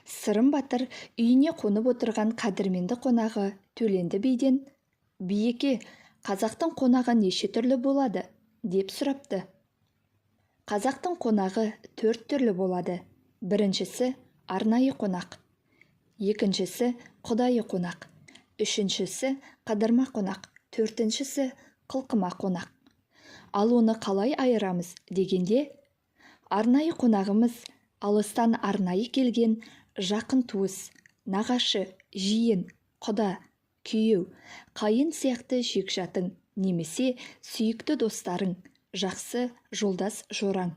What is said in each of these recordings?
Сырым батыр үйіне қонып отырған қадірменді қонағы Төленді биден: «Биеке, қазақтың қонағы неше түрлі болады?» – деп сұрапты. Қазақтың қонағы төрт түрлі болады. Біріншісі – арнайы қонақ, екіншісі – құдайы қонақ, үшіншісі – қыдырма қонақ, төртіншісі – қылқыма қонақ. Ал оны қалай айырамыз дегенде, арнайы қонағымыз – алыстан арнайы келген жақын туыс, нағашы, жиен, құда, күйеу, қайын сияқты жекжатың немесе сүйікті достарың, жақсы жолдас жораң.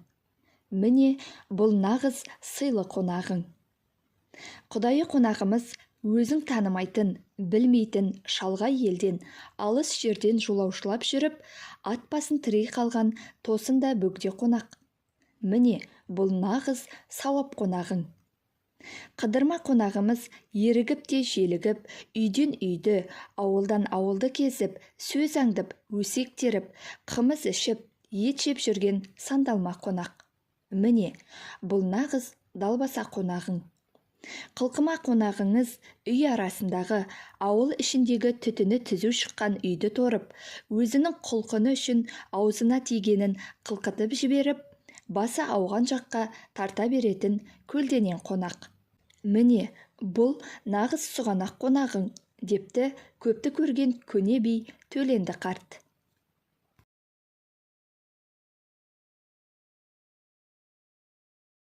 Міне, бұл нағыз сыйлы қонағың. Құдайы қонағымыз – өзің танымайтын, білмейтін шалғай елден, алыс жерден жолаушылап жүріп, ат басын тірей қалған тосын да бөгде қонақ. Міне, бұл нағыз сауап қонағың. Қыдырма қонағымыз – ерігіп те желігіп, үйден үйді, ауылдан ауылды кезіп, сөз аңдып, өсек теріп, қымыз ішіп, ет жеп жүрген сандалма қонақ. Міне, бұл нағыз далбаса қонағың. Қылқыма қонағыңыз – үй арасындағы, ауыл ішіндегі түтіні түзу шыққан үйді торып, өзінің құлқыны үшін аузына тигенін қылқытып жіберіп, басы ауған жаққа тарта беретін көлденең қонақ. Міне, бұл нағыз сұғанақ қонағың, депті көпті көрген көне би Төленді қарт.